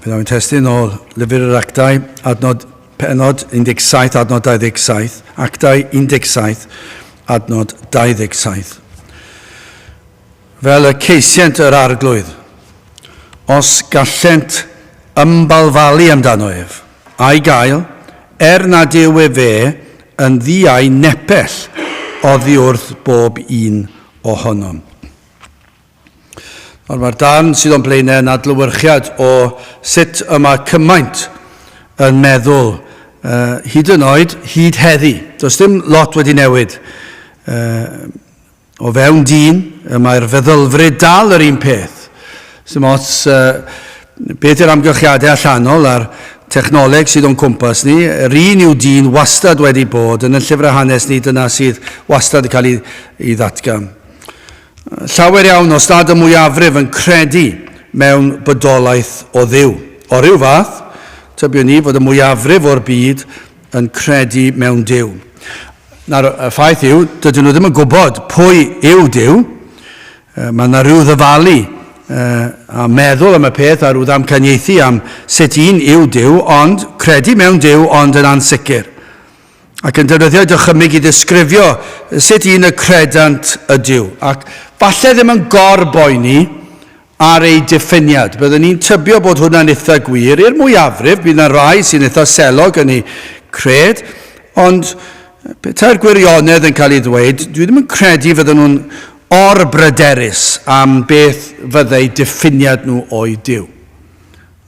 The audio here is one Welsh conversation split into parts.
Fe ddaw'n testun o Lyfr yr Actau, adnod, penod 17, adnod 27, Actau 17, adnod 27. Fel y ceisient yr arglwydd, os gallent ymbalfalu amdano ef, a'i gael, er nad yw efe yn ddiau nepell oddi wrth bob un ohonom. Ond mae'r darn sydd o'n blaenau yn adlewyrchiad o sut y mae cymaint yn meddwl, uh, hyd yn oed, hyd heddi. Does dim lot wedi newid. Uh, o fewn dyn, y mae'r feddylfryd dal yr un peth. Dim ots uh, beth yw'r amgylchiadau allanol a'r technoleg sydd o'n cwmpas ni, yr un yw dyn wastad wedi bod, yn y llyfrau hanes ni dyna sydd wastad yn cael ei, ei ddatgan. Llawer iawn, os nad y mwyafrif, yn credu mewn bodolaeth o Dduw. O ryw fath, tybiwn i fod y mwyafrif o'r byd yn credu mewn Duw. Nawr, y ffaith yw, dydyn nhw ddim yn gwybod pwy yw Duw. Mae yna rhyw ddyfalu a meddwl am y peth a rhyw ddamcaniaethu am sut un yw Duw, ond credu mewn Duw ond yn ansicr. Ac yn defnyddio dychymyg i ddisgrifio sut un y credant ydyw, ac falle ddim yn gor-boeni ar ei diffiniad. Byddwn ni'n tybio bod hwnna'n eitha gwir i'r mwyafrif, bydd yna rai sy'n eitha selog yn eu cred, ond petai'r gwirionedd yn cael ei ddweud, dwi ddim yn credu fydden nhw'n or-bryderus am beth fyddai diffiniad nhw o'u Duw.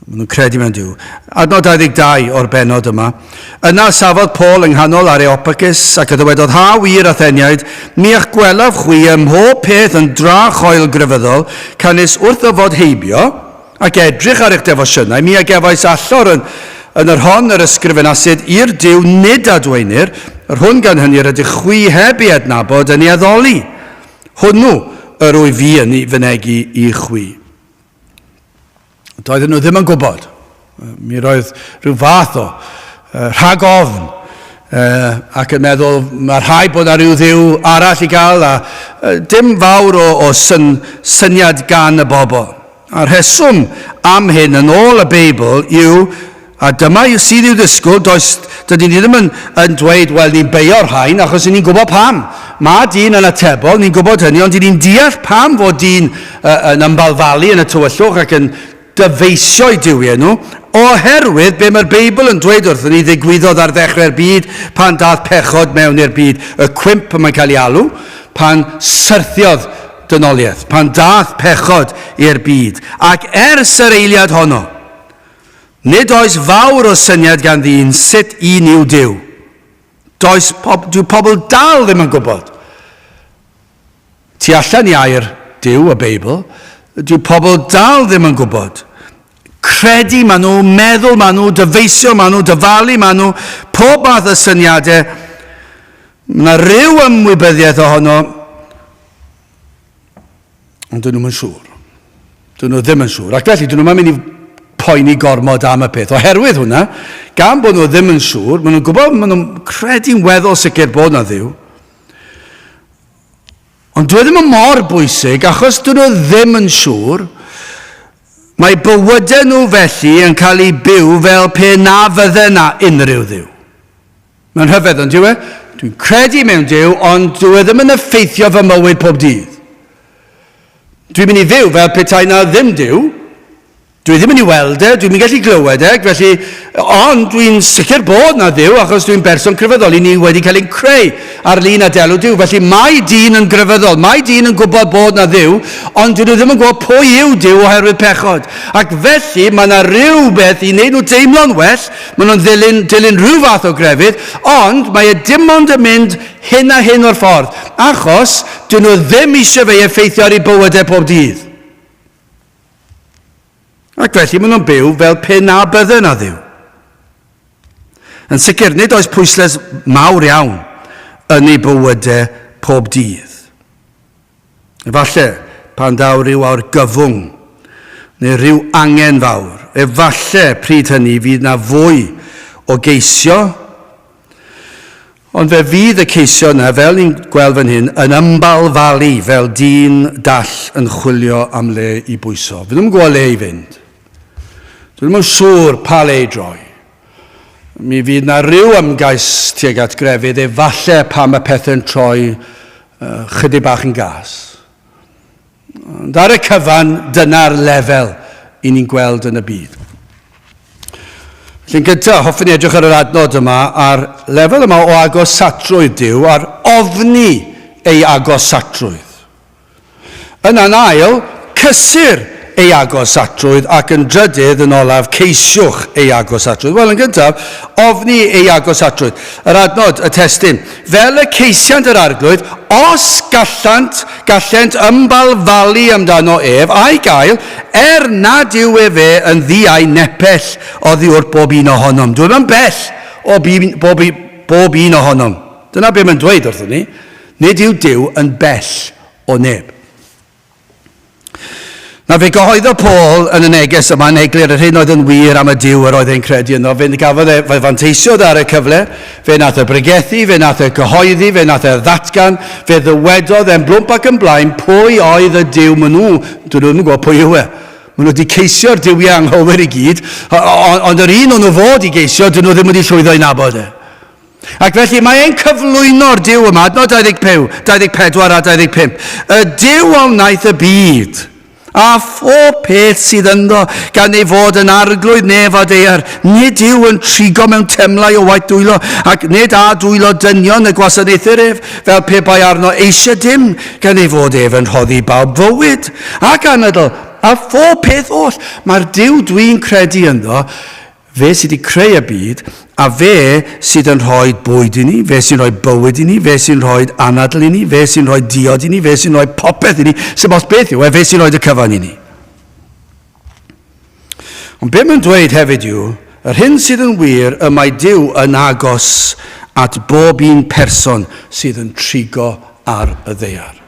Maen nhw'n credu mewn Duw. Adnod 22 o'r bennod yma. Yna safodd Paul yng nghanol Areopagus ac y ddywedodd, Ha wir, Atheniaid, mi a'ch gwelaf chwi ym mhob peth yn dra choel grefyddol, canys wrth ddyfod heibio, ac edrych ar eich defosiynau, mi a gefais allor yn, yn yr hon yr ysgrifenasid i'r Duw nid adwaenir, yr hwn gan hynny yr ydych chwi heb ei adnabod yn ei addoli. Hwnnw yr wyf fi yn ei fynegi i chwi. Doedden nhw ddim yn gwybod. Mi roedd rhyw fath o rhag ofn ac yn meddwl mae rhaid bod yna rhyw ddiw arall i gael a dim fawr o, o syn, syniad gan y bobl. A'r rheswm am hyn yn ôl y Beibl yw, a dyma sydd i'w ddisgwyl, does, dydyn ni ddim yn, yn dweud, wel, ni'n beio'r rhain, achos ni'n gwybod pam. Mae dyn yn atebol, ni'n gwybod hynny, ond ni'n deall pam fod dyn uh, yn ymbalfalu yn y tywyllwch ac yn dyfeisio'i duwiau nhw, oherwydd be mae'r Beibl yn dweud wrthyn ni ddigwyddodd ar ddechrau'r byd pan daeth pechod mewn i'r byd, y cwymp y mae'n cael ei alw, pan syrthiodd dynoliaeth, pan daeth pechod i'r byd. Ac ers yr eiliad honno, nid oes fawr o syniad gan ddyn sut un yw Duw. Does pob, dyw pobl dal ddim yn gwybod. Tu allan i air Duw, y Beibl, dyw pobl dal ddim yn gwybod. Credu maen nhw, meddwl maen nhw, dyfeisio maen nhw, dyfalu maen nhw, pob math o syniadau. Mae yna ryw ymwybyddiaeth ohono, Ond dyn nhw'n siŵr. Dyn nhw ddim yn siŵr. Ac felly, dyn nhw'n mynd i poeni gormod am y peth. Oherwydd hwnna, gan bod nhw ddim yn siŵr, maen nhw'n gwybod, maen nhw'n credu'n weddol sicr bod na ddiw. Ond dwi e ddim yn mor bwysig, achos dyn nhw ddim yn siŵr, mae bywydau nhw felly yn cael eu byw fel pe na fydde na unrhyw ddiw. Mae'n rhyfedd, ond dyw e? Dwi'n credu mewn Duw, ond dyw e ddim yn effeithio fy mywyd pob dydd. Dwi'n mynd i fyw fel petai na ddim Duw. Dwi ddim yn ei weld e, dwi'n mynd gallu glywed e, felly, ond dwi'n sicr bod na Dduw, achos dwi'n berson crefyddol, i ni wedi cael ein creu ar lun a delw Duw. Felly mae dyn yn grefyddol, mae dyn yn gwybod bod na Dduw, ond dyn nhw ddim yn gwybod pwy yw Duw oherwydd pechod. Ac felly mae yna rhywbeth i wneud nhw deimlo'n well, Maen nhw'n ddilyn, dilyn rhyw fath o grefydd, ond mae e dim ond yn mynd hyn a hyn o'r ffordd, achos dyn nhw ddim eisiau fe effeithio ar eu bywydau pob dydd. Ac felly maen nhw'n byw fel pe na bydde na Dduw. Yn sicr, nid oes pwyslais mawr iawn yn eu bywydau pob dydd. Efallai, pan ddaw rhyw argyfwng, neu rhyw angen fawr, efallai pryd hynny fydd na fwy o geisio, ond fe fydd y ceisio yna, fel ni'n gweld fan hyn, yn ymbalfalu fel dyn dall yn chwilio am le i bwyso. Fy nhw'n gwybod le i fynd. Dwi ddim yn siŵr pa le i droi. Mi fydd na ryw ymgais tuag at grefydd efalle pan mae pethau'n troi uh, chydig bach yn gas. Ond ar y cyfan, dyna'r lefel i ni'n gweld yn y byd. Felly'n gyntaf, hoffwn i edrych ar yr adnod yma, a'r lefel yma o agosatrwydd Duw, a'r ofni ei agosatrwydd. Yna'n ail, cysur ei agosatrwydd ac yn drydydd, yn olaf, ceisiwch ei agosatrwydd. Wel, yn gyntaf, ofni ei agosatrwydd. Yr adnod, y testun. Fel y ceisiant yr Arglwydd, os gallant, gallent ymbalfalu amdano ef, a'i gael, er nad yw efe yn ddiau nepell oddi wrth bob un ohonom. Dyw e'm yn bell o bob, bob un ohonom. Dyna be mae'n dweud wrthon ni. Nid yw Duw yn bell o neb. Na fe gyhoeddodd Paul yn y neges yma yn eglur yr hyn oedd yn wir am y Duw yr oedd e'n credu ynddo. Fe gafodd e, fe fanteisiodd ar y cyfle, fe nath e bregethu, fe nath e gyhoeddi, fe nath e ddatgan, fe ddywedodd e'n blwmp ac yn blaen pwy oedd y Duw maen nhw, dyn nhw ddim yn gwybod pwy yw e. Maen nhw wedi ceisio'r duwiau anghywir i gyd, ond yr un o'n nhw fod i geisio, dyn nhw ddim wedi llwyddo i nabod e. Ac felly mae e'n cyflwyno'r Duw yma, adnod 25, 24 a 25. Y Duw a wnaeth y byd, a phob peth sydd ynddo, gan ei fod yn arglwydd nef a daear. Nid yw yn trigo mewn temlau o waith dwylo, ac nid â dwylo dynion y gwasanaethir ef, fel pe bai arno eisiau dim, gan ei fod ef yn rhoddi bawb fywyd ac anadl, a phob peth oll. Mae'r Duw dwi'n credu ynddo, Fe sydd wedi creu y byd, a fe sydd yn rhoi bwyd i ni, fe sy'n rhoi bywyd i ni, fe sy'n rhoi anadl i ni, fe sy'n rhoi diod i ni, fe sy'n rhoi popeth i ni, sy'n os beth yw e, fe sy'n rhoi y cyfan i ni. Ond be mae'n dweud hefyd yw, yr hyn sydd yn wir, y mae Duw yn agos at bob un person sydd yn trigo ar y ddaear.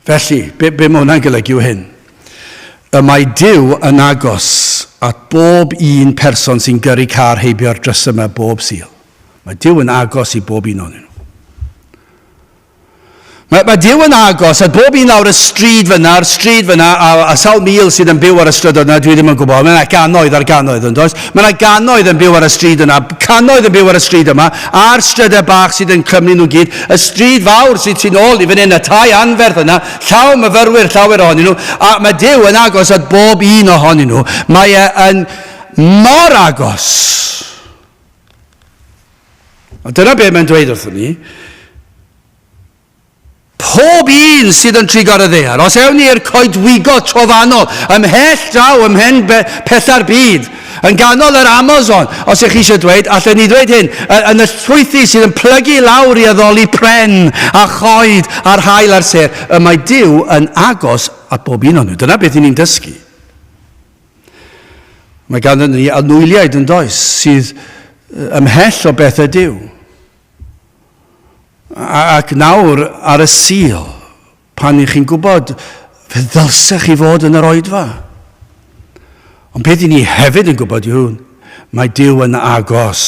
Felly, be, be mae hwnna'n golygu yw hyn. Y mae Duw yn agos at bob un person sy'n gyrru car heibio'r drysau yma bob Sul. Mae Duw yn agos i bob un ohonyn nhw. Mae, mae Duw yn agos at bob un lawr y stryd fyna, a'r stryd fyna, a, a sawl mil sydd yn byw ar y stryd yna, dwi ddim yn gwybod. Mae yna gannoedd ar gannoedd yn does? Mae yna gannoedd yn byw ar y stryd yna, cannoedd yn byw ar y stryd yma, a'r strydau bach sydd yn clymu nhw gyd, y stryd fawr sydd tu nôl i fan hyn, y tai anferth yna, llawn myfyrwyr llawer ohonyn nhw, a mae Duw yn agos at bob un ohonyn nhw. Mae e yn mor agos. A dyna be mae'n dweud wrthon ni. Pob un sydd yn trigo ar y ddaear, os ewn ni i'r coedwigoedd trofannol, ymhell draw ym mhen pella'r byd, yn ganol yr Amazon, os ych chi eisiau dweud, allen ni ddweud hyn, yn y llwythi sydd yn plygu lawr i addoli pren a choed a'r haul a'r sêr, y mae Duw yn agos at bob un o'n nhw. Dyna beth i ni'n dysgu. Mae ganddyn ni anwyliaid yn does, sydd ymhell o bethau Duw. Ac nawr ar y Sul, pan y'ch chi'n gwybod, fe ddylsech chi fod yn yr oedfa. Ond beth i ni hefyd yn gwybod yw, mae Duw yn agos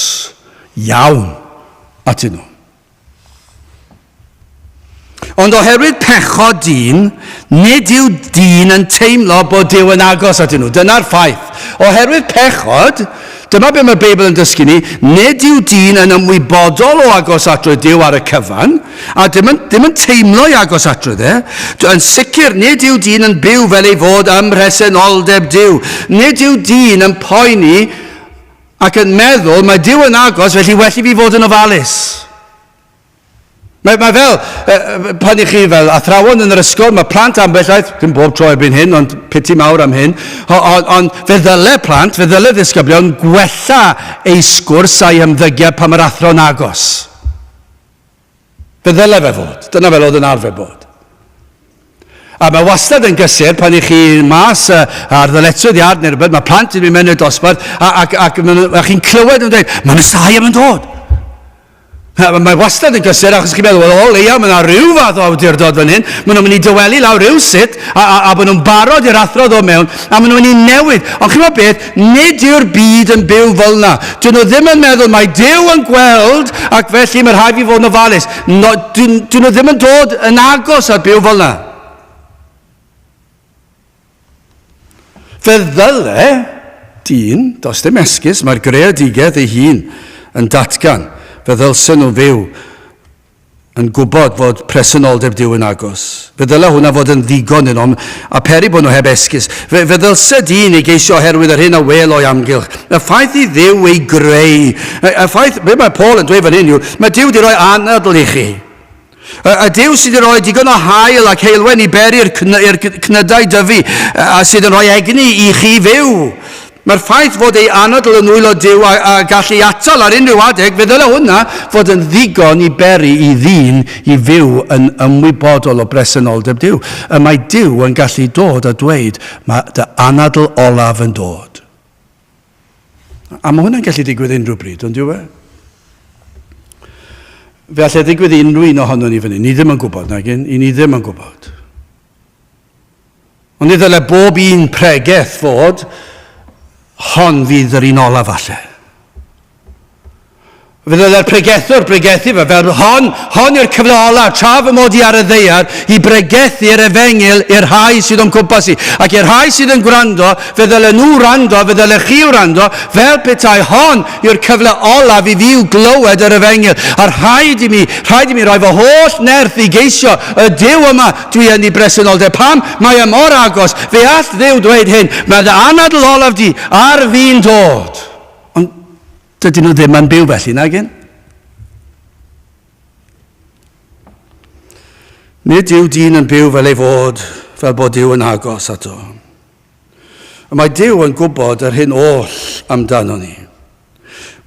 iawn atyn nhw. Ond oherwydd pechod dyn, nid yw dyn yn teimlo bod Duw yn agos atyn nhw. Dyna'r ffaith. Oherwydd pechod, dyma be mae'r Beibl yn dysgu ni, nid yw dyn yn ymwybodol o agosatrwydd Duw ar y cyfan, a dim yn, ddim yn teimlo ei agosatrwydd e. Yn sicr, nid yw dyn yn byw fel ei fod ym mhresenoldeb Duw. Nid yw dyn yn poeni ac yn meddwl, mae Duw yn agos, felly well i fi fod yn ofalus. Mae, mae fel, pan i chi fel athrawon yn yr ysgol, mae plant ambell waith, dim bob tro erbyn hyn, ond piti mawr am hyn, ond on, fe ddyle plant, fe ddyle ddisgyblion gwella eu sgwrs a'i hymddygiad pan mae'r athro'n agos. Fe ddyle fe fod. Dyna fel oedd yn arfer bod. A mae wastad yn gysur pan i chi mas ar ddyletswydd iard neu rhywbeth, mae plant yn mynd mewn i'r dosbarth a, ac, ac, ac, a chi'n clywed yn dweud, mae Messiah yn dod. Mae wastad yn gysur achos chi'n meddwl, wel o leia, mae yna rhyw fath o awdurdod fan hyn, maen nhw'n mynd i dywelu lawr rhyw sut, a, a, a bod nhw'n barod i'r athro ddod mewn, a maen nhw'n mynd i newid. Ond chi'n gwybod beth, nid yw'r byd yn byw fel yna. Dyn nhw ddim yn meddwl mae Duw yn gweld ac felly mae rhaid fi fod yn ofalus. No, dyn, dyn nhw ddim yn dod yn agos at byw fel yna. Fe ddyle. dyn, does dim esgus, mae'r greadigaeth ei hun yn datgan, fe ddylsen nhw fyw yn gwybod fod presenoldeb Duw yn agos. Fe ddyle hwnna fod yn ddigon iddom, a peri bod nhw heb esgus. Fe, fe ddylse dyn ei geisio oherwydd yr hyn a wel o'i amgylch. Y ffaith i Dduw ei greu, y, y ffaith, be mae Paul yn dweud fan hyn yw, mae Duw wedi rhoi anadl i chi. Y, y Duw sydd wedi rhoi digon o haul ac heulwen i beri'r cnydau dyfu, a sydd yn rhoi egni i chi fyw. Mae'r ffaith fod ei anadl yn nwylo Duw a, a gallu atal ar unrhyw adeg, fe ddyle hwnna fod yn ddigon i beri i ddyn i fyw yn ymwybodol o bresenoldeb Duw. Y mae Duw yn gallu dod a dweud, mae dy anadl olaf yn dod. A mae hwnna'n gallu digwydd unrhyw bryd, ond yw e? Fe allai ddigwydd i unrhyw un ohono ni fan hyn. Ni ddim yn gwybod, nag un, i ni ddim yn gwybod. Ond ni ddyle bob un pregeth fod, hon fydd yr un olaf falle. Fe ddyle'r pregethwr bregethu fe fel hon, hon yw'r cyfle olaf, tra fy mod i ar y ddeiar, i bregethu'r efengyl i'r rhai sydd o'm cwmpas i. Ac i'r rhai sydd yn gwrando, fe ddyle nhw wrando, fe ddyle chi wrando, fel petai hon yw'r cyfle olaf i fi i'w glywed yr efengyl. A rhaid i mi, rhaid i mi roi fy holl nerth i geisio y Duw yma Dwi yn ei bresenoldeb. Pam? Mae e mor agos. Fe all Dduw dweud hyn, mae dy anadl olaf di ar fin dod. Ond dydyn nhw ddim yn byw felly, nag yn? Nid yw dyn yn byw fel ei fod, fel bod Duw yn agos ato. Y mae Duw yn gwybod yr hyn oll amdano ni.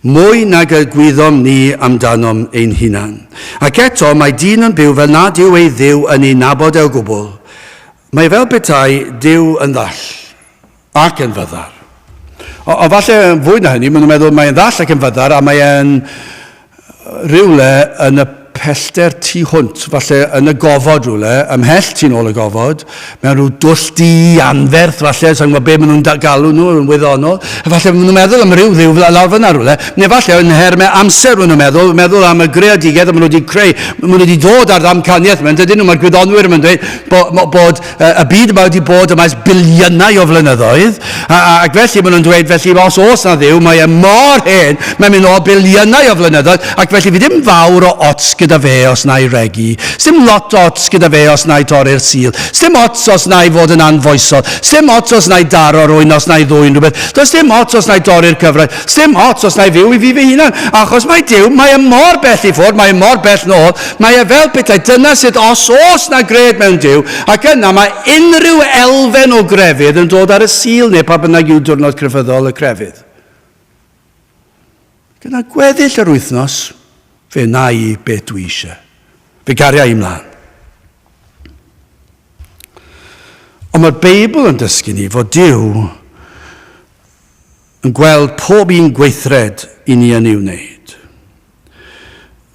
Mwy nag y gwyddom ni amdanom ein hunan. Ac eto, mae dyn yn byw fel nad yw ei Dduw yn ei nabod e o gwbl. Mae fel petai Duw yn ddall ac yn fyddar. Ond falle yn fwy na hynny, maen nhw'n meddwl mae'n ddall ac yn fyddar a mae e'n rhywle yn y pellter tu hwnt, falle yn y gofod rhywle, ymhell tu nôl y gofod, mewn rhyw dwll du anferth falle, sa'n gwybod be maen nhw'n galw nhw yn wyddonol, a falle maen nhw'n meddwl am ryw ddiw lawr fyna rhywle, neu falle yn nhermau amser maen nhw'n meddwl, meddwl am y greadigaeth a maen nhw wedi creu, maen nhw wedi dod ar ddamcaniaeth, maen dydyn nhw, mae'r gwyddonwyr yn dweud bod, bod y byd yma wedi bod yma ers biliynau o flynyddoedd, a, ac felly maen nhw'n dweud, felly os oes na ddiw, mae e mor hen, mae'n mynd o biliynau o flynyddoedd, ac felly fi ddim fawr o ots gyda fe os na i regi, sdim lot o ots gyda fe os na i torri'r sil, sdim ots os na i fod yn anfoesol, sdim ots os na i daro rwy'n os na i ddwyn rhywbeth, does dim ots os na i dorri'r cyfraith, sdim ots os na i fyw i fi fy hunan, achos mae Duw, mae e mor bell i ffwrdd, mae e mor bell nôl, Mae e fel petai dyna sut os oes 'na gred mewn Duw, ac yna mae unrhyw elfen o grefydd yn dod ar y Sul neu pa bynnag yw diwrnod crefyddol y crefydd. Ac yna gweddill yr wythnos, fe wna i beth dwi eisiau. Fe garia i mlaen. Ond mae'r Beibl yn dysgu ni fod Duw yn gweld pob un gweithred i ni yn ei wneud.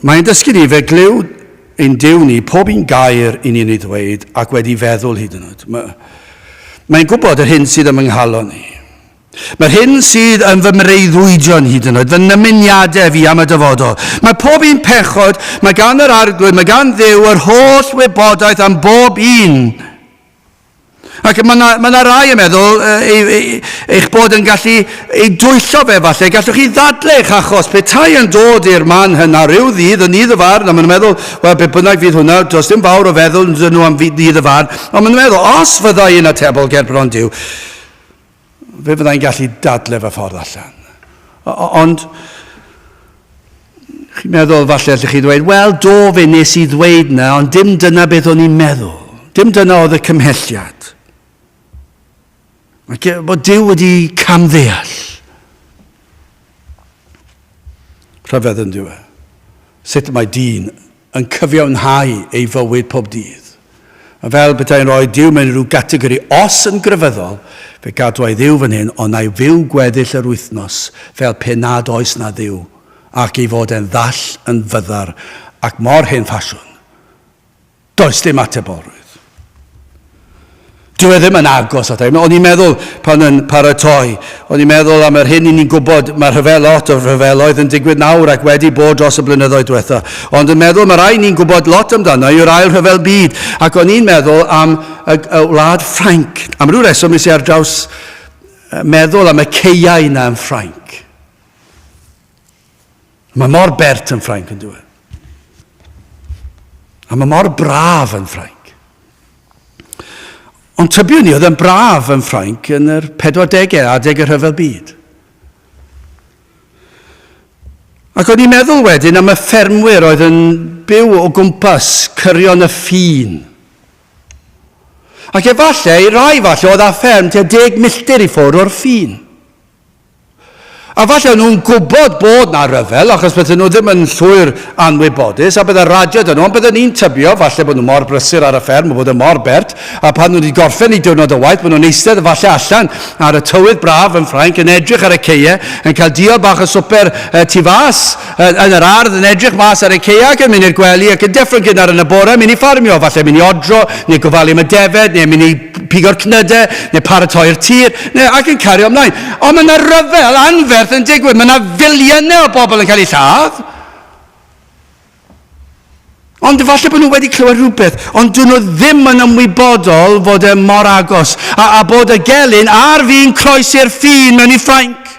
Mae'n dysgu ni, fe glyw ein Duw ni pob un gair i ni'n ei ddweud ac wedi feddwl hyd yn oed. Mae'n gwybod yr hyn sydd ym nghalon ni. Mae'r hyn sydd yn fy mreuddwydion hyd yn oed, fy nymuniadau fi am y dyfodol. Mae pob un pechod, mae gan yr Arglwydd, mae gan Dduw yr holl wybodaeth am bob un. Ac mae yna, mae yna rai yn meddwl eich bod yn gallu ei dwyllo fe falle, gallwch chi ddadle eich achos, petai yn dod i'r man hynna rhyw ddydd yn nydd y farn, a maen nhw'n meddwl, wel, be bynnag fydd hwnna, does dim fawr o feddwl yn nhw am ddydd y farn, ond maen nhw'n meddwl, os fyddai yn atebol gerbron Duw, fe fyddai'n gallu dadle fy ffordd allan. Ond, chi'n meddwl, falle allwch chi ddweud, wel, do, fe nes i ddweud na, ond dim dyna beth o'n i'n meddwl. Dim dyna oedd y cymhelliad. Ac bod Duw wedi camddeall. Rhyfedd yn dyw e. Sut mae dyn yn cyfiawnhau ei fywyd pob dydd. A fel petai'n rhoi Duw mewn rhyw gategori, os yn grefyddol, fe gadwai Dduw fan hyn, ond na'i fyw gweddill yr wythnos fel pe nad oes na Dduw, ac ei fod e'n ddall, yn fyddar, ac mor hen ffasiwn. Does dim atebolrwydd. Dyw e ddim yn agos ata i. O'n i'n meddwl pan yn paratoi, o'n i'n meddwl am yr hyn i ni'n gwybod, mae rhyfel lot o rhyfeloedd yn digwydd nawr ac wedi bod dros y blynyddoedd diwetha. Ond yn meddwl, mae rai ni'n gwybod lot amdano yw'r ail rhyfel byd. Ac o'n i'n meddwl am y, y wlad Ffrainc. Am ryw reswm nes i ar draws meddwl am y ceiau yna yn Ffrainc. Mae mor bert yn Ffrainc yn dweud. A mae mor braf yn Ffrainc. Ond tybiwn ni oedd yn braf yn Ffrainc yn yr 40au, adeg y rhyfel byd. Ac o'n i'n meddwl wedyn am y ffermwyr oedd yn byw o gwmpas cyrion y ffin. Ac efallai, i rai falle, oedd â fferm tua deg milltir i ffwrdd o'r ffin. A falle o'n nhw'n gwybod bod na ryfel, achos bydden nhw ddim yn llwyr anwybodus, a bydde radio 'da nhw, ond bydden ni'n tybio, falle bod nhw mor brysur ar y fferm, bod e mor bert, a pan nhw wedi gorffen eu diwrnod o waith, bod nhw'n eistedd falle allan ar y tywydd braf yn Ffrainc, yn edrych ar y ceie, yn cael diod bach o swper tu fas yn yr ardd, yn edrych mas ar y ceie ac yn mynd i'r gwely ac yn deffro'n gynnar yn y bore, mynd i ffarmio, falle mynd i odro, neu gofalu am y defed, neu mynd i pigo'r cnydau, neu paratoi'r tir, neu ac yn cario ymlaen. Ond mae yna ryfel anferth yn digwydd, mae yna filiynau o bobl yn cael eu lladd. Ond efallai bod nhw wedi clywed rhywbeth, ond dyn nhw ddim yn ymwybodol fod e mor agos, a, a bod y gelyn ar fin croesi'r ffin mewn i Ffrainc.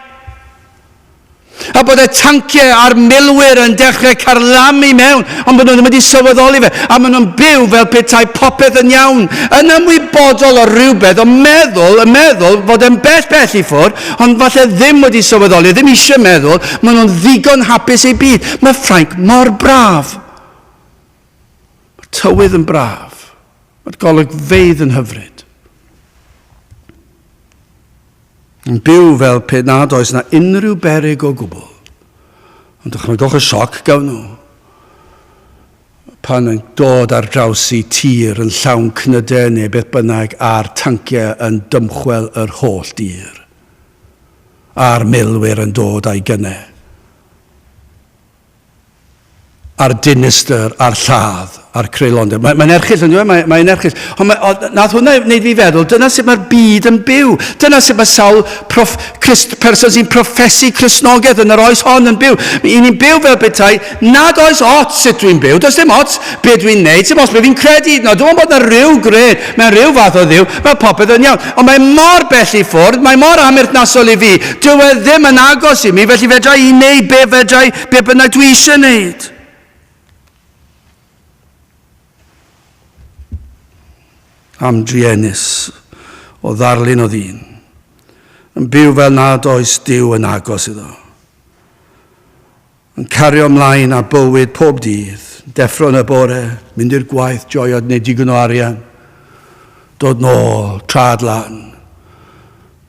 A bod y tanciau a'r milwyr yn dechrau carlamu mewn, ond bod nhw ddim wedi sylweddoli fe, a maen nhw'n byw fel petai popeth yn iawn, yn ymwybodol o rhywbeth, ond meddwl, yn meddwl fod e'n bell bell i ffwrdd, ond falle ddim wedi sylweddoli, ddim eisiau meddwl, maen nhw'n ddigon hapus eu byd. Mae Ffrainc mor braf. Mae'r tywydd yn braf. Mae'r golygfeydd yn hyfryd. Yn byw fel pe nad oes na unrhyw beryg o gwbl. Ond dychmygwch y sioc gawn nhw pan yn dod ar draws i tir yn llawn cnydau neu beth bynnag a'r tanciau yn dymchwel yr holl dir. A'r milwyr yn dod a'i gynnau. A'r dinistr, a'r lladd, a'r creulondeb. Mae'n mae erchyll, yn dweud? Mae'n mae erchyll. Ond mae, o, nath hwnna wneud fi feddwl, dyna sut mae'r byd yn byw. Dyna sut mae sawl proff, Christ, person sy'n proffesu Cristnogaeth yn yr oes hon yn byw. I ni'n byw fel petai nad oes ots sut dwi'n byw. Does dim ots be dwi'n neud, dim ots be fi'n credu. No, dwi'n bod na rhyw gred mewn rhyw fath o ddiw, mae popeth yn iawn. Ond mae mor bell i ffwrdd, mae mor amherthnasol i fi. Dyw e ddim yn agos i mi, felly fedra i wneud be fedra i, be bynnag dwi eisiau wneud. Am druenus o ddarlun o ddyn, yn byw fel nad oes Duw yn agos iddo. Yn cario ymlaen â bywyd pob dydd, deffro yn y bore, mynd i'r gwaith, joio gwneud digon o arian, dod nôl, trad lan,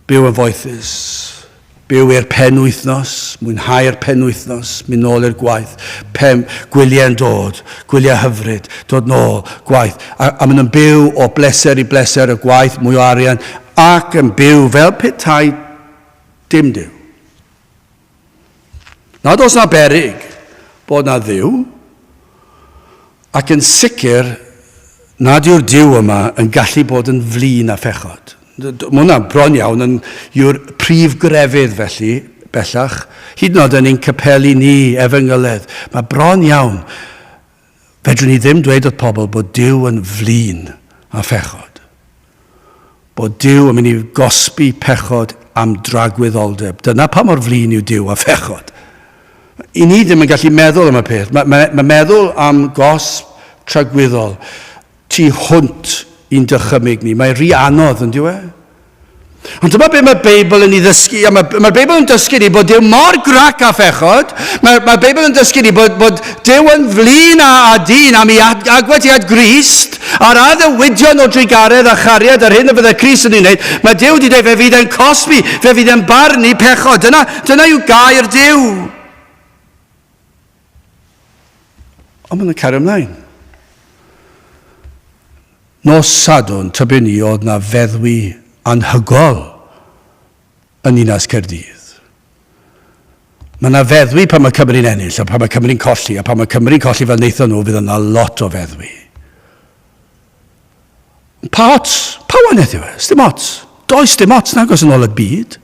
byw yn foethus, byw i'r penwythnos, mwynhau'r penwythnos, mynd nôl i'r gwaith, pen, gwyliau'n dod, gwyliau hyfryd, dod nôl, gwaith, a, a maen nhw'n byw o bleser i bleser y gwaith, mwy o arian, ac yn byw fel petai dim Duw. Nad oes na beryg bod na Dduw, ac yn sicr nad yw'r Duw yma yn gallu bod yn flin â phechod. Mae hwnna bron iawn yn yw'r prif grefydd felly, bellach, hyd yn oed yn ein capeli ni, efengyledd. Mae bron iawn. Fedrwn ni ddim dweud wrth pobl bod Duw yn flin â phechod. Bod Duw yn mynd i gosbi pechod am dragwyddoldeb. Dyna pa mor flin yw Duw a phechod. I ni ddim yn gallu meddwl am y peth. Mae, mae, mae meddwl am gosb tragwyddol tu hwnt i'n dychymyg ni. Mae rhy anodd, yn dyw e? Ond dyma beth mae'r Beibl yn ei ddysgu, a mae'r mae Beibl yn dysgu ni bod Duw mor grac â phechod, mae'r mae Beibl yn dysgu ni bod, bod Duw yn flin â, â dyn am ei agwedd tuag at Grist, a'r addewidion o drugaredd a chariad a'r hyn y bydde Crist yn ei wneud. Mae Duw wedi dweud, fe fydd e'n cosbi, fe fydd e'n barnu pechod. Dyna, dyna yw gair Duw. Ond maen nhw'n cario ymlaen. Nos Sadwrn, tybiwn i, oedd 'na feddwi anhygoel yn ninas Caerdydd. Mae 'na feddwi pan mae Cymru'n ennill a pan mae Cymru'n colli, a pan mae Cymru'n colli fel wnaethon nhw, fydd yna lot o feddwi. Pa ots? Pa wahaniaeth yw e? Sdim ots. Does dim ots nagos yn ôl y byd.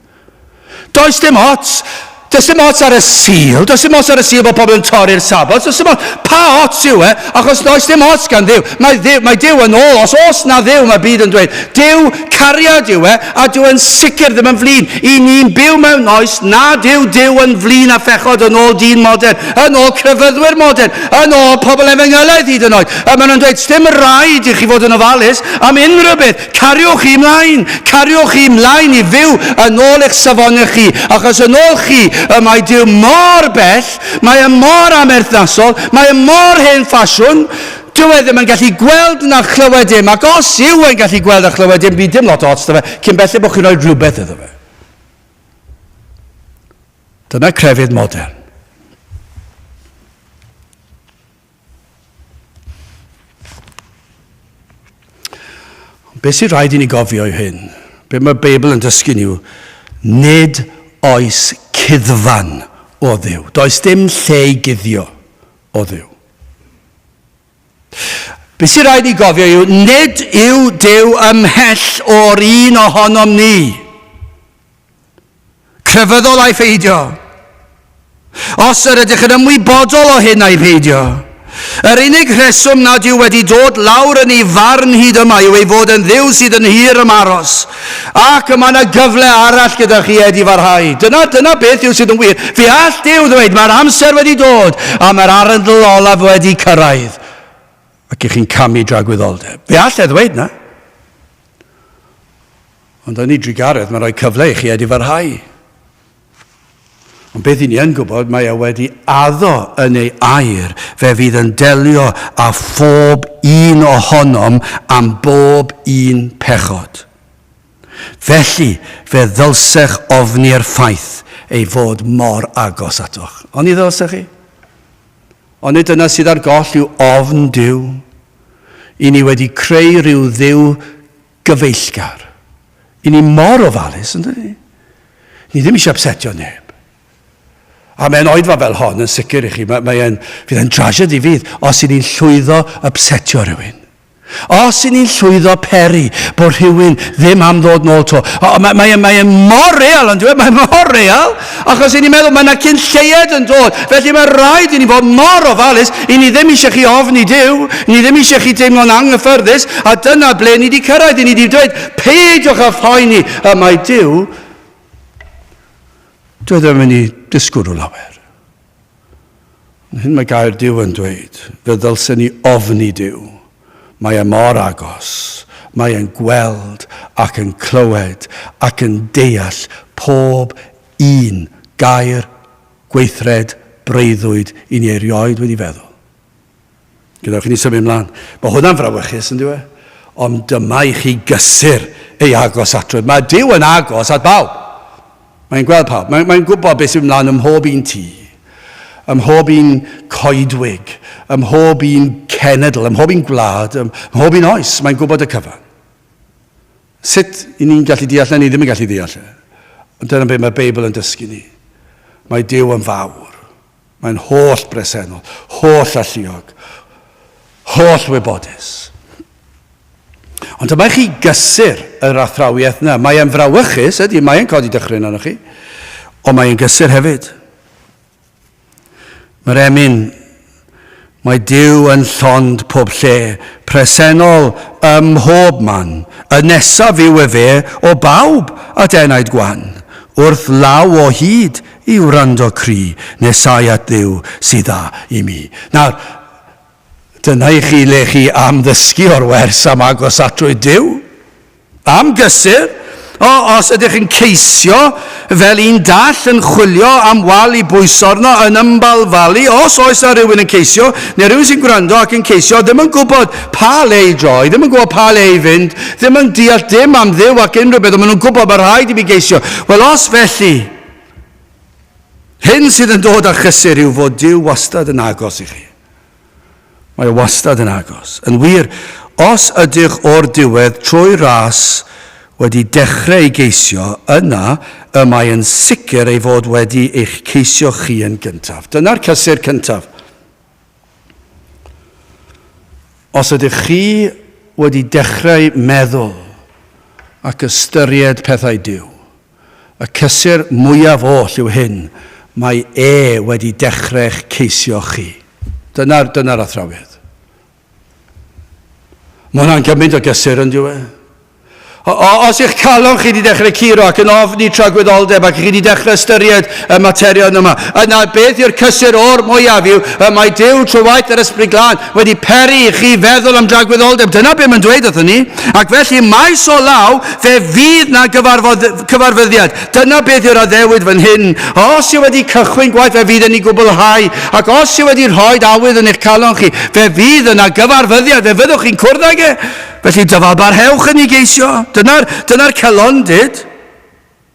Does dim ots. Does dim ots ar y Sul, does dim ots ar y Sul bod pobl yn torri'r Sabbath, does dim ots, pa ots yw e, achos does dim ots gan Dduw. Mae Dduw, mae Duw yn ôl, os oes na Dduw, mae byd yn dweud. Duw cariad yw e, a dyw e'n sicr ddim yn flin. I ni'n byw mewn oes nad yw Duw yn flin â phechod yn ôl dyn modern, yn ôl crefyddwyr modern, yn ôl pobl efengylaidd hyd yn oed. A maen nhw'n dweud, dim rhaid i chi fod yn ofalus am unrhyw beth. Cariwch chi mlaen, cariwch chi mlaen i fyw yn ôl eich safonau chi, achos yn ôl chi y mae Duw mor bell, mae e mor amherthnasol, mae e mor hen ffasiwn, dyw e ddim yn gallu gweld na chlywed dim, ac os yw e'n gallu gweld a chlywed dim, bydd dim lot o ots 'da fe, cyn belled bod chi'n rhoi rhywbeth iddo fe. Dyna crefydd modern. Be sy'n rhaid i ni gofio yw hyn. Be mae'r Beibl yn dysgu ni yw, nid oes cuddfan o Dduw. Does dim lle i guddio o Dduw. Be sy'n rhaid i gofio yw, nid yw Duw ymhell o'r un ohonom ni. Crefyddol ai pheidio. Os yr ydych yn ymwybodol o hyn ai pheidio. Yr unig rheswm nad yw wedi dod lawr yn ei farn hyd yma yw ei fod yn Dduw sydd yn hir ymaros. Ac y mae yna gyfle arall gyda chi edifarhau. Dyna, dyna beth yw sydd yn wir. Fe all Duw ddweud, mae'r amser wedi dod a mae'r arundl olaf wedi cyrraedd. Ac i chi'n camu dragwyddoldeb. Fe all e ddweud na. Ond yn ei drugaredd, mae'n rhoi cyfle i chi edifarhau. Ond beth i ni yn gwybod, mae e wedi addo yn ei air, fe fydd yn delio â phob un ohonom am bob un pechod. Felly, fe ddylsech ofni'r ffaith ei fod mor agos atoch. Oni ddylsech chi? Onid dyna sydd ar goll yw ofn Duw? I ni wedi creu rhyw Dduw gyfeillgar. I ni mor ofalus, yn dydy? Ni ddim eisiau upsetio neb. A mae'n oedfa fel hon yn sicr i chi, mae, mae e'n, fydd e'n tragedy fydd, os i ni'n llwyddo upsetio rhywun. Os i ni'n llwyddo peri bod rhywun ddim am ddod nôl to. O, mae, mae, mae e'n mor real, ond mae mor real, achos i ni'n meddwl mae yna cyn lleied yn dod. Felly mae rhaid i ni fod mor ofalus, i ni ddim eisiau chi ofni Duw, ni ddim eisiau chi deimlo'n anghyffyrddus, a dyna ble ni wedi cyrraedd, i ni wedi dweud, peidiwch â phoeni, y mae Duw, dwi e ddim yn mynd i disgwyl rhyw lawer. Ond hyn mae gair Duw yn dweud, fe ddylsen ni ofni Duw. Mae e mor agos. Mae e'n gweld ac yn clywed ac yn deall pob un gair, gweithred, breuddwyd i ni erioed wedi feddwl. Gadewch i ni symud ymlaen. Mae hwnna'n frawychus, yn dyw e? Ond dyma i chi gysur ei agos atrwydd. Mae Duw yn agos at bawb. Mae'n gweld pawb. Mae'n mae gwybod beth sy'n ymlaen ym mhob un tŷ, ym mhob un coedwig, ym mhob un cenedl, ym mhob un gwlad, ym mhob un oes. Mae'n gwybod y cyfan. Sut i ni'n gallu deall e? Ni ddim yn gallu deall e. Ond dyna beth mae'r Beibl yn dysgu ni. Mae Duw yn fawr. Mae'n holl bresennol, holl alluog, holl wybodus. Ond dyma i chi gysur yr athrawiaeth yna. Mae e'n frawychus, ydy, mae e'n codi dychryn arnoch chi, ond mae e'n gysur hefyd. Mae'r emyn, mae Duw yn llond pob lle, presennol ym mhob man, y nesaf yw efe o bawb at enaid gwan, wrth law o hyd I wrando cri, nesau at Dduw sy dda i mi. Nawr, dyna i chi le chi am ddysgu o'r wers am agosatrwydd Duw. Am gysur. O, os ydych yn ceisio fel un dall yn chwilio am wal i bwyso arno yn ymbalfalu, os oes na rhywun yn ceisio, neu rhywun sy'n gwrando ac yn ceisio, ddim yn gwybod pa le i droi, ddim yn gwybod pa le i fynd, ddim yn deall dim am Dduw ac unrhyw beth, ond maen nhw'n gwybod mae rhaid i mi geisio. Wel, os felly, Hyn sydd yn dod â chysur yw fod Duw wastad yn agos i chi. Mae o wastad yn agos. Yn wir, os ydych o'r diwedd trwy ras wedi dechrau ei geisio, yna y mae yn sicr ei fod wedi eich ceisio chi yn gyntaf. Dyna'r cysur cyntaf. Os ydych chi wedi dechrau meddwl ac ystyried pethau Duw, Y cysur mwyaf oll yw hyn, Mae e wedi dechrau'ch ceisio chi. Dyna'r dyna athrawiaeth. Mae hwnna'n gymaint o gysur yn dyw e? O, o, os eich calon chi wedi dechrau curo ac yn ofni tragwyddoldeb ac chi wedi dechrau ystyried y materion yma, yna beth yw'r cysur o'r mwyaf yw y mae Duw trwy waith yr Ysbryd Glân wedi peri i chi feddwl am dragwyddoldeb. Dyna beth mae'n dweud wrthyn ni. Ac felly maes o law fe fydd na gyfarfod, cyfarfyddiad. Dyna beth yw'r addewid fan hyn. Os yw wedi cychwyn gwaith, fe fydd yn ei gwblhau. Ac os yw wedi rhoi awydd yn eich calon chi, fe fydd yna gyfarfyddiad, fe fyddwch chi'n cwrdd ag e. Felly dyfalbarhewch yn ei geisio. Dyna'r dyna celondid.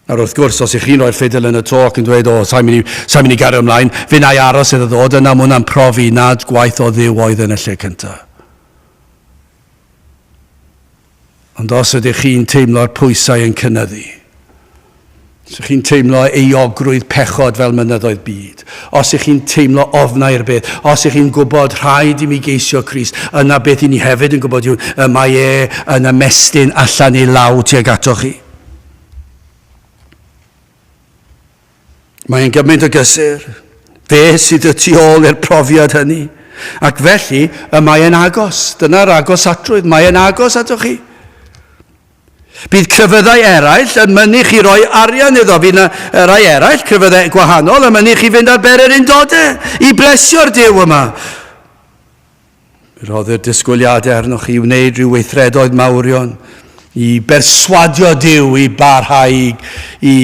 Nawr wrth gwrs, os ych chi'n rhoi'r ffidil yn y to ac yn dweud, o, sa'n mynd i, sa mynd i gario ymlaen, fe na i aros iddo ddod, yna mae hwnna'n profi nad gwaith o Dduw oedd yn y lle cyntaf. Ond os ydych chi'n teimlo'r pwysau yn cynyddu, os ydych chi'n teimlo euogrwydd pechod fel mynyddoedd byd, os ydych chi'n teimlo ofnau'r beth, os ydych chi'n gwybod rhaid i mi geisio Crist, yna beth i ni hefyd yn gwybod yw y mae e yn ymestyn allan ei law tuag atoch chi. Mae'n gymaint o gysur. Fe sydd y tu ôl i'r profiad hynny. Ac felly, y mae e'n agos. Dyna'r agosatrwydd. Mae e'n agos atoch chi. Bydd crefyddau eraill yn mynnu chi roi arian iddo. Fydd yna rai eraill, crefyddau gwahanol, yn mynnu chi fynd ar berer undode i blesio'r Duw yma. Rhoddir disgwyliadau arnoch chi i wneud rhyw weithredoedd mawrion, i berswadio Duw i barhau i, i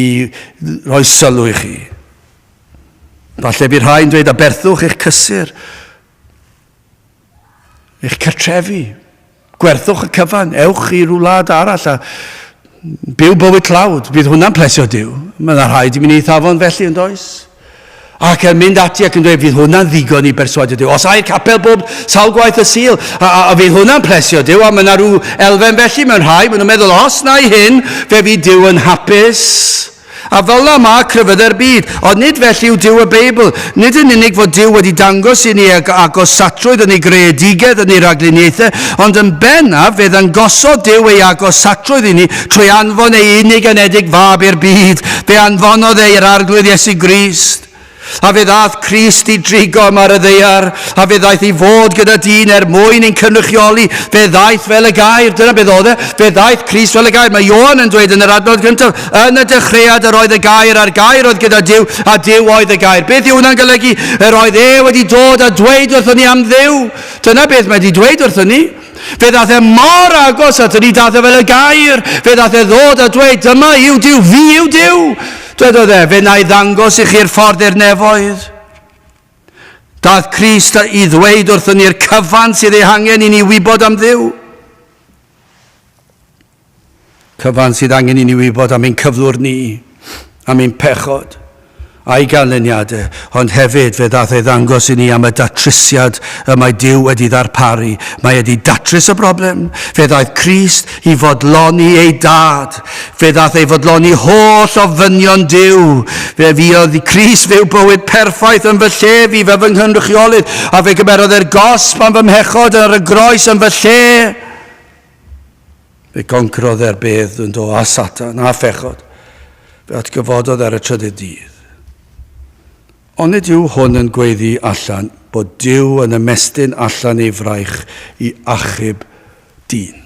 roi sylw i chi. Falle bydd rhai'n dweud aberthwch eich cysur, eich cartrefi, gwerthwch y cyfan, ewch i rhyw wlad arall a byw bywyd tlawd. Bydd hwnna'n plesio Duw. Mae yna rhaid i mi wneud felly, yn does? Ac yn mynd ati ac yn dweud, fydd hwnna'n ddigon i berswadio Duw. Os ai'r capel bob sawl gwaith y Sul, a, a, a fydd hwnna'n plesio Duw, a mae yna rhyw elfen felly mewn rhai, maen nhw'n meddwl, os na i hyn, fe fydd Duw yn hapus. A fel yna mae crefyddau'r byd. Ond nid felly yw Duw y Beibl. Nid yn unig fod Duw wedi dangos i ni agosatrwydd yn ei greadigedd, yn ei ragluniaethau, ond yn bennaf fe ddangosodd Duw ei agosatrwydd i ni Trwy anfon ei unig anedig fab i'r byd, fe anfonodd e i'r Arglwydd Iesu Grist. A fe ddaeth Crist i drigo yma ar y ddaear, a fe ddaeth i fod gyda dyn er mwyn ein cynrychioli. Fe ddaeth fel y gair, dyna beth oedd e, fe ddaeth Crist fel y gair. Mae Ioan yn dweud yn yr adnod gyntaf, yn y dechreuad yr oedd y gair, a'r gair oedd gyda Duw, a Duw oedd y gair. Beth yw hwnna'n golygu? Yr oedd e wedi dod a dweud wrthon ni am Dduw. Dyna beth mae wedi dweud wrthon ni. Fe ddaeth e mor agos at ni, daeth e fel y gair. Fe ddaeth e ddod a dweud, dyma yw Duw, fi yw Duw. Dwedodd e, fe na i ddangos i chi'r ffordd i'r nefoedd. Daeth Crist i ddweud wrthyn ni'r cyfan sydd ei hangen i ni wybod am Dduw. Cyfan sydd angen i ni wybod am ein cyflwr ni, am ein pechod, a'i ganlyniadau, ond hefyd fe ddaeth ei ddangos i ni am y datrysiad y mae Duw wedi ddarparu. Mae wedi datrys y broblem. Fe ddaeth Crist i fodloni ei dad. Fe ddaeth ei fodloni holl ofynion Duw. Fe fuodd Crist fyw bywyd perffaith yn fy lle fi, fe fy nghynrychiolydd, a fe gymerodd e'r gosb am fy mhechod ar y groes yn fy lle. Fe goncrodd e'r bedd yn do a Satan a phechod. Fe atgyfododd ar y trydydd dydd. Onid yw hwn yn gweiddi allan bod Duw yn ymestyn allan ei fraich i achub dyn?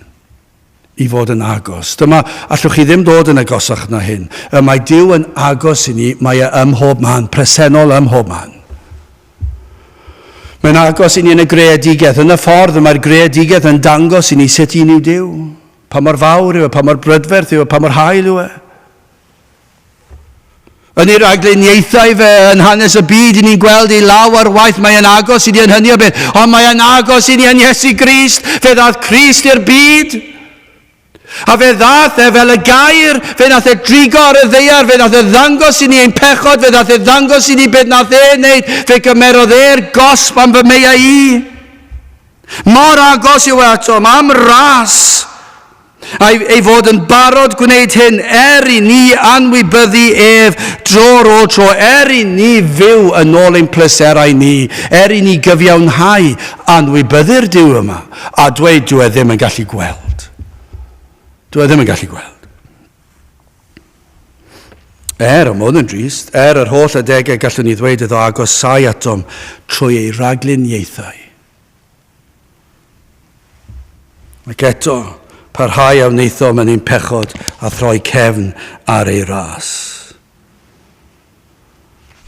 I fod yn agos. Dyma, allwch chi ddim dod yn agosach na hyn. Y mae Duw yn agos i ni, mae e ym mhob man, presennol ym mhob man. Mae'n agos i ni yn y greadigaeth, yn y ffordd y mae'r greadigaeth yn dangos i ni sut un yw Duw, pa mor fawr yw e, pa mor brydferth yw e, pa mor hael yw e. Yn ei ragluniaethau fe yn hanes y byd, i ni'n gweld ei law ar waith, mae'n agos i ni yn hynny o beth, ond mae'n agos i ni yn Iesu Grist, fe ddaeth Crist i'r byd. A fe ddaeth e fel y gair, fe nath e drigo ar y ddaear, fe nath e ddangos i ni ein pechod, fe nath e ddangos i ni beth nath e wneud, fe gymerodd e'r gosb am fy meiau i. Mor agos yw e atom, am ras. A'i ei fod yn barod gwneud hyn er i ni anwybyddu ef dro ar ôl tro, er i ni fyw yn ôl ein pleserau ni, er i ni gyfiawnhau anwybyddu'r Duw yma. A dweud dyw e ddim yn gallu gweld. Dyw e ddim yn gallu gweld. Er, y modd yn drist, er yr holl adegau gallwn ni ddweud iddo agosau atom trwy ei ragluniaethau. Ac eto, parhau a wnaethom yn ein pechod a throi cefn ar ei ras.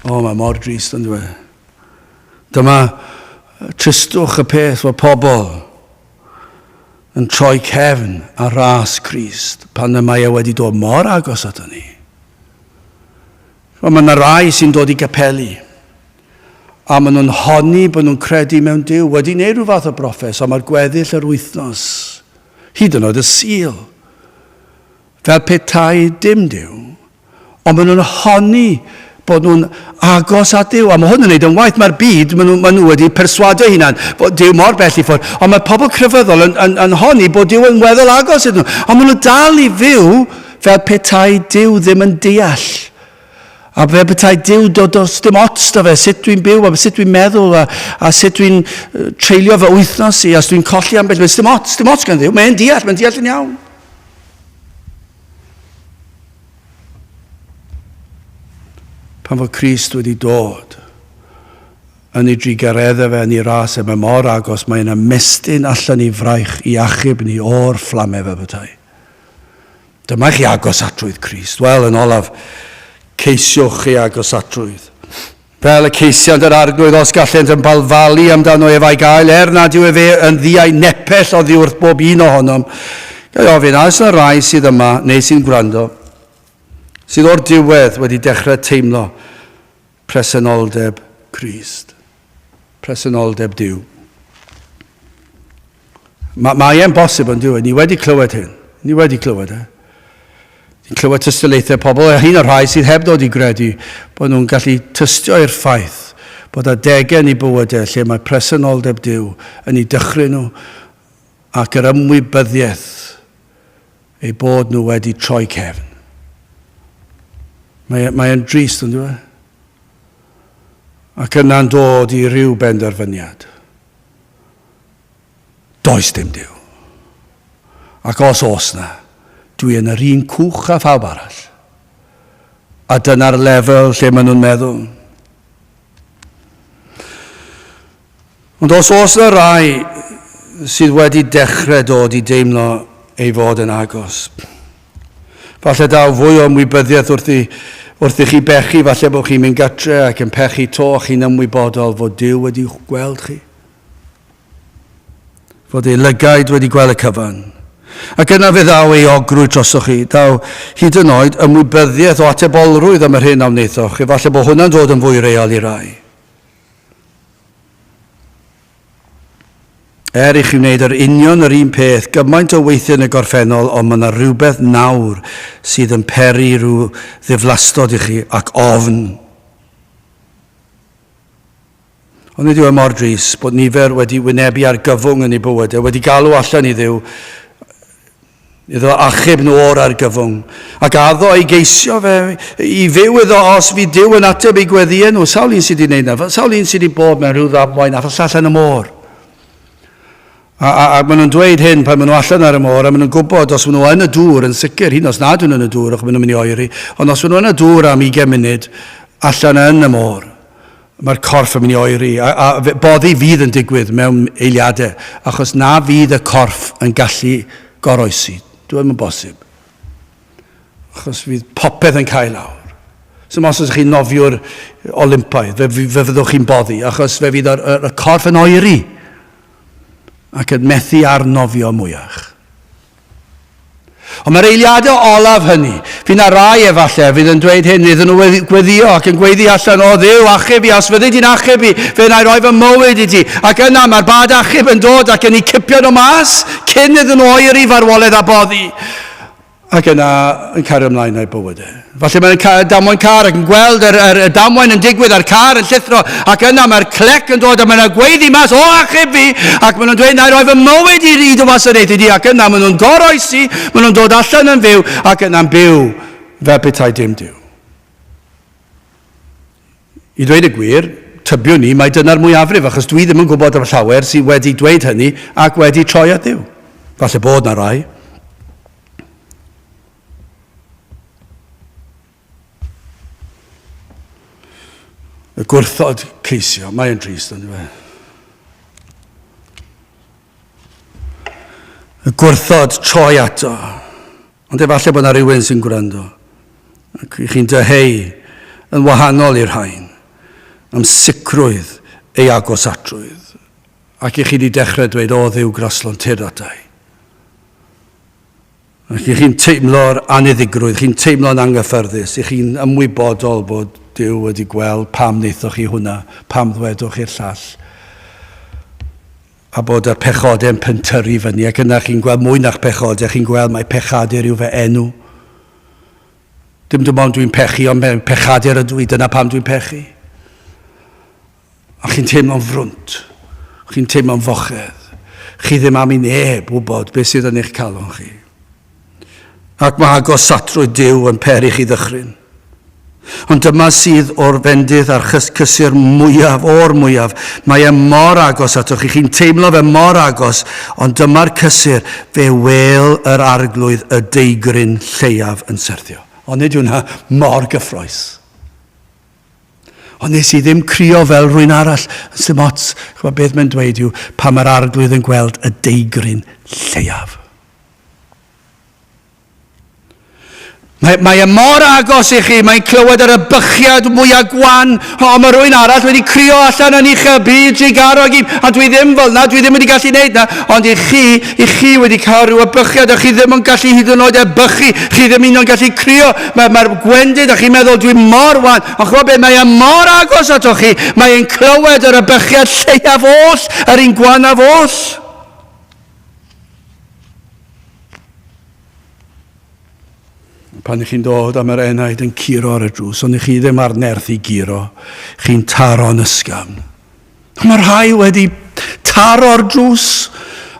O, mae mor drist yn dweud. Dyma tristwch y peth fod pobl yn troi cefn ar ras Crist pan y mae e wedi dod mor agos ato ni. Wel, mae yna rai sy'n dod i gapeli a maen nhw'n honni bod nhw'n credu mewn Duw, wedi gwneud rhyw fath o broffes, ond mae'r gweddill yr wythnos, hyd yn oed y Sul, fel petai dim Duw. Ond maen nhw'n honni bod nhw'n agos at Duw. A mae hwn yn neud yn waith. Mae'r byd, maen nhw, maen nhw wedi perswadio hunan bod Duw mor bell i ffwrdd. Ond mae pobl crefyddol yn, yn, yn honni bod Duw yn weddol agos iddyn nhw. Ond maen nhw dal i fyw fel petai Duw ddim yn deall. A fel petai Duw, do, does dim ots da fe, sut dwi'n byw, a sut dwi'n meddwl, a, a sut dwi'n treulio fy wythnos i, a os dwi'n colli ambell, beth, dim ots, dim ots gan Dduw, mae'n deall, mae'n deall yn iawn. Pan fod Crist wedi dod yn ei drugareddau fe, yn ei ras e, mae mor agos, mae'n ymestyn allan i fraich i achub ni o'r fflamau fel petai. Dyma chi agosatrwydd Crist. Wel, yn olaf, ceisiwch chi agosatrwydd. Fel y ceisiant yr Arglwydd os gallent yn balfalu amdano ef a'i gael, er nad yw efe yn ddiau nepell oddiwrth bob un ohonom. Ga i ofyn, a oes yna rai sydd yma, neu sy'n gwrando, sydd o'r diwedd wedi dechrau teimlo presenoldeb Crist, presenoldeb Duw? Mae, mae e'n bosib yn dyw e. Ni wedi clywed hyn. Ni wedi clywed e. Ni'n clywed tystiolaethau pobl, a hyn o'r rhai sydd heb ddod i gredu bod nhw'n gallu tystio i'r ffaith bod adegau yn eu bywydau lle mae presenoldeb Duw yn eu dychryn nhw ac yr ymwybyddiaeth eu bod nhw wedi troi cefn. Mae, e, mae e'n drist, yn dyw e? Ac yna'n dod i ryw benderfyniad. Does dim Duw. Ac os oes 'na, dwi yn yr un cwch â phawb arall. A dyna'r lefel lle maen nhw'n meddwl. Ond os oes 'na rai sydd wedi dechrau dod i deimlo ei fod yn agos, falle daw fwy o ymwybyddiaeth wrth i, wrth i chi bechu, falle bod chi'n mynd gatre ac yn pechu to a chi'n ymwybodol fod Duw wedi gweld chi. Fod ei lygaid wedi gweld y cyfan. Ac yna fe ddaw ei ogrwydd drosoch chi, daw hyd yn oed ymwybyddiaeth o atebolrwydd am yr hyn a wnaethoch. Efallai bod hwnna'n dod yn fwy real i rai. Er i chi wneud yr union yr un peth gymaint o weithiau yn y gorffennol, ond mae yna rhywbeth nawr sydd yn peri rhyw ddiflastod i chi ac ofn. Ond nid yw e mor drist bod nifer wedi wynebu argyfwng yn eu bywydau, wedi galw allan i Dduw iddo achub nhw o'r argyfwng, ac addo ei geisio fe i fyw iddo os fydd Duw yn ateb eu gweddïau nhw. Sawl un sydd wedi gwneud yna? Sawl un sydd wedi bod mewn rhyw ddamwain a falle allan y môr? A, a, a maen nhw'n dweud hyn pan maen nhw allan ar y môr, a maen nhw'n gwybod os maen nhw yn y dŵr yn sicr, hyd os nad ydyn nhw yn y dŵr, achos maen nhw'n mynd i oeri, ond os maen nhw yn y dŵr am 20 munud, allan yn y môr, Mae'r corff yn mynd i oeri, a, a boddi fydd yn digwydd mewn eiliadau, achos na fydd y corff yn gallu goroesi. Dwi ddim yn bosib. Achos fydd popeth yn cael lawr. So os ydych chi'n nofiwr Olympaidd, fe, fe fyddwch chi'n boddi, achos fe fydd y, y, y corff yn oeri ac yn methu ar nofio mwyach. Ond mae'r eiliadau olaf hynny, fydd na rai efallai fydd yn dweud hyn, iddyn nhw gweddio ac yn gweiddi allan, o Dduw, achub fi, os fyddi di'n achub fi, fe wna i roi fy mywyd i ti. Ac yna mae'r bad achub yn dod ac yn eu cipio nhw mas cyn iddyn nhw oeri farwolaeth a boddi. Ac yna yn cario ymlaen â'i bywydau. Falle mae'n cael damwain car ac yn gweld yr, yr, y damwain yn digwydd a'r car yn llithro ac yna mae'r clec yn dod a mae'n gweiddi mas, o achub fi! Ac maen nhw'n dweud, na i roi fy mywyd i i dy wasanaethu di ac yna maen nhw'n goroesi, maen nhw'n dod allan yn fyw ac yna'n byw fel petai dim Duw. I ddweud y gwir, tybiwn i mai dyna'r mwyafrif, achos dwi ddim yn gwybod am llawer sydd wedi dweud hynny ac wedi troi at Dduw. Falle bod na rai. Y gwrthod ceisio, mae'n trist, ond yw e? Y gwrthod troi ato. Ond efallai bod yna rhywun sy'n gwrando ac i chi'n dyheu yn wahanol i'r rhain am sicrwydd ei agosatrwydd ac i chi wedi dechrau dweud, o Dduw graslon, tyrd ata i. Ac i chi'n teimlo'r aniddigrwydd, chi'n teimlo'n anghyffyrddus, i chi'n ymwybodol bod Duw wedi gweld pam wnaethoch chi hwnna, pam ddwedwch chi'r llall, a bod y pechodau'n pentyrru fyny, ac yna chi'n gweld mwy na'ch pechodau, chi'n gweld mai pechadur yw fy enw. Dim dim ond dwi'n pechu, ond pechadur ydw i, dyna pam dwi'n pechu. A chi'n teimlo'n frwnt, chi'n teimlo'n fochedd. Chi ddim am i neb wybod beth sydd yn eich calon chi. Ac mae agosatrwydd Duw yn peri chi ddychryn. Ond dyma sydd o'r fendith a'r cysur mwyaf, o'r mwyaf. Mae e mor agos atoch chi, chi'n teimlo fe mor agos, ond dyma'r cysur, fe wêl yr arglwydd y deigryn lleiaf yn syrthio. Ond nid yw hwnna mor gyffroes. Ond nes i ddim crio fel rwy'n arall. Sdim ots. Chymod beth mae'n dweud yw pan mae'r arglwydd yn gweld y deigryn lleiaf. Mae, mae e mor agos i chi, mae'n clywed yr ybychiad mwyaf gwan. O, mae rhywun arall wedi crio allan yn uchel, byd trugarog i, a dwi ddim fel na, dwi ddim wedi gallu gwneud na. Ond i chi, i chi wedi cael rhyw ybychiad, a chi ddim yn gallu hyd yn oed ebychu, chi ddim un o'n gallu crio. Mae'r mae gwendid, a chi'n meddwl, dwi mor wan. Ond chymod beth, mae e mor agos ato chi, mae'n clywed yr ybychiad lleiaf oll, yr un gwanaf oll. Pan ych chi'n dod am yr enaid yn curo ar y drws, ond ych chi ddim ar nerth i guro, chi'n taro'n ysgafn. Mae rhai wedi taro'r drws,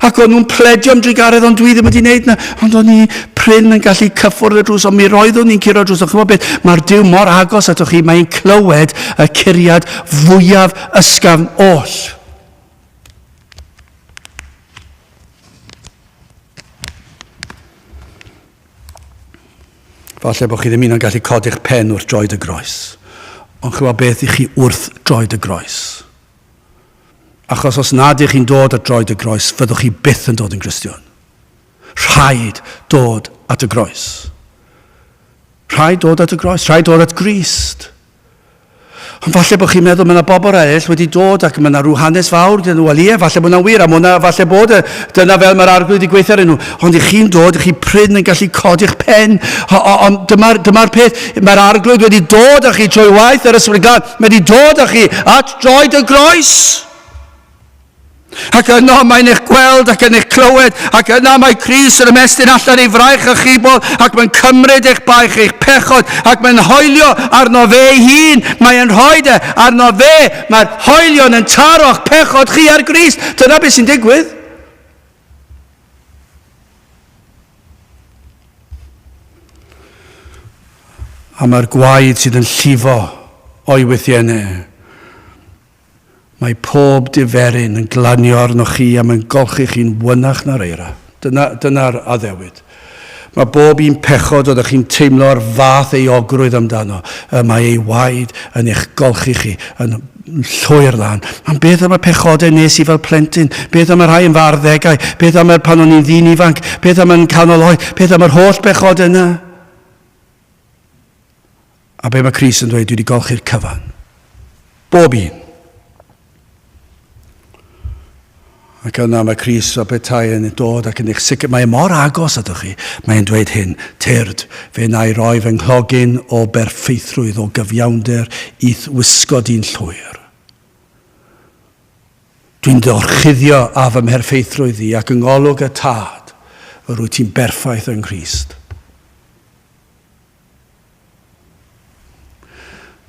ac o'n nhw'n pledio am drugaredd, ond dwi ddim wedi wneud na. Ond o'n i prin yn gallu cyffwrdd y drws, ond mi roeddwn i'n curo'r drws. Ond chymod beth, mae'r Duw mor agos atoch chi, mae'n clywed y curiad fwyaf ysgafn oll. Falle bod chi ddim un o'n gallu codi'ch pen wrth droed y groes. Ond chymod beth i chi wrth droed y groes. Achos os nad ych chi'n dod at droed y groes, fyddwch chi byth yn dod yn Gristion. Rhaid dod at y groes. Rhaid dod at y groes, rhaid dod at Grist. Ond falle bod chi'n meddwl mae yna bobl eraill wedi dod ac mae yna rhyw hanes fawr gyda nhw. Wel ie, falle bod hwnna'n wir, a mae hwnna, falle bod e, dyna fel mae'r arglwydd wedi gweithio arnyn nhw. Ond i chi'n dod, i chi prin yn gallu codi'ch pen. Ond dyma'r dyma peth, mae'r arglwydd wedi dod â chi trwy waith yr Ysbryd Glân. Mae wedi dod â chi at droed y groes. Ac yno mae'n eich gweld ac yn eich clywed, ac yna mae Crist yn ymestyn allan ei fraich a chibol, ac mae'n cymryd eich baich, eich pechod, ac mae'n hoelio arno fe ei hun. Mae'n rhoi e arno fe. Mae'r hoelion yn taro'ch pechod chi ar Grist. Dyna beth sy'n digwydd. A mae'r gwaed sydd yn llifo o'i wythiennau Mae pob diferyn yn glanio arnoch chi a mae'n golchi chi'n wynach na'r eira. Dyna, dyna'r addewid. Mae bob un pechod oeddech chi'n teimlo'r fath euogrwydd amdano, y mae ei waed yn eich golchi chi yn llwyr lân. Ond beth am y pechodau nes i fel plentyn? Beth am y rhai yn fy arddegau? Beth am y pan o'n i'n ddyn ifanc? Beth am yn canol oed? Beth am yr holl bechodau yna? A be mae Crist yn dweud, dwi wedi golchi'r cyfan. Bob un. Ac yna mae Crist fel petai yn dod ac yn eich sicr. Mae e mor agos atoch chi. Mae'n dweud hyn, tyrd, fe na i roi fy nghlogyn o berffeithrwydd, o gyfiawnder, i'th wisgo di'n llwyr. Dwi'n dy orchuddio â fy mherffeithrwydd i ac yng ngolwg y Tad, yr wyt ti'n berffaith yng Nghrist.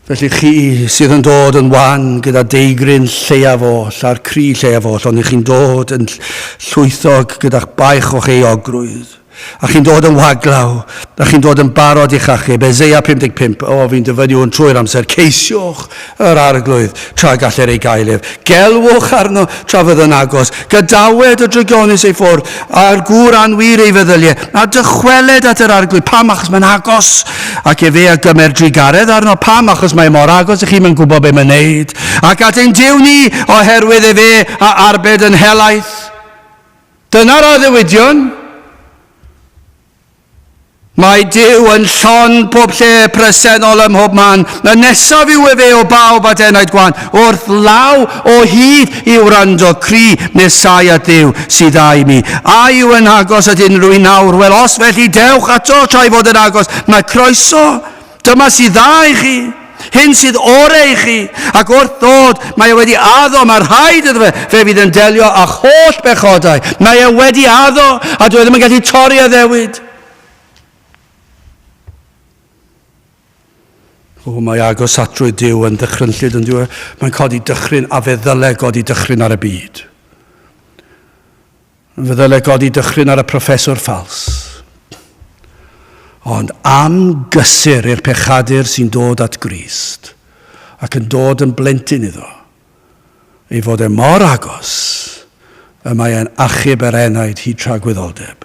Felly chi sydd yn dod yn wan gyda deigryn lleiaf oll a'r cri lleiaf oll, ond i chi'n dod yn llwythog gyda'ch baich o'ch euogrwydd. A chi'n dod yn waglaw, a chi'n dod yn barod i'ch achub. Eseia 55, o, fi'n dyfynnu hwn trwy'r amser. Ceisiwch yr arglwydd tra galler ei gael ef. Gelwch arno tra fydd yn agos. Gadawed y drygionus ei ffwrdd, a'r gŵr anwir ei feddyliau, a dychweled at yr arglwydd. Pam? Achos mae'n agos. Ac efe a gymer drugaredd arno. Pam? Achos mae mor agos i chi, mae'n gwybod be mae'n neud. Ac at ein Duw ni, oherwydd efe a arbed yn helaeth. Dyna'r addewidion. Mae Duw yn llon pob lle, presennol ym mhob man. Y nesaf yw efe o bawb at enaid gwan, wrth law o hyd i wrando cri nesau at Dduw sydd â i mi. A yw yn agos at unrhyw un nawr? Wel, os felly, dewch ato tra'i fod yn agos. Mae croeso. Dyma sydd dda i chi. Hyn sydd ore i chi. Ac wrth ddod, mae e wedi addo, mae rhaid iddo fe, fe fydd yn delio â'ch holl bechodau. Mae e wedi addo, a dwi e ddim yn gallu torri addewid. O, mae agosatrwydd Duw yn ddychrynllyd yn dyw e? Mae'n codi dychryn a fe ddyle godi dychryn ar y byd. Fe ddyle godi dychryn ar y proffeswr ffals. Ond am gysur i'r pechadur sy'n dod at Grist ac yn dod yn blentyn iddo, ei fod e mor agos y mae e'n achub yr enaid hyd tragwyddoldeb.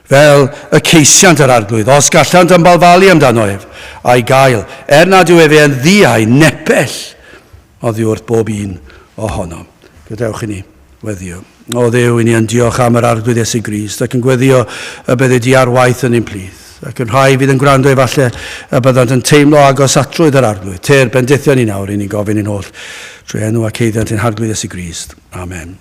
Fel y ceisiant yr Arglwydd, os gallant ymbalfalu amdano ef, a'i gael, er nad yw efe yn ddiau nepell oddi wrth bob un ohonom. Gadewch i ni weddio. O Dduw, i ni yn diolch am yr Arglwydd Iesu Grist ac yn gweddio y byddi di ar waith yn ein plith. Ac yn rhai fydd yn gwrando efallai y byddant yn teimlo agosatrwydd yr Arglwydd. Tyr, bendithio ni nawr, i ni'n gofyn i'n holl trwy enw ac eiddiant ein Harglwydd Iesu Grist. Amen.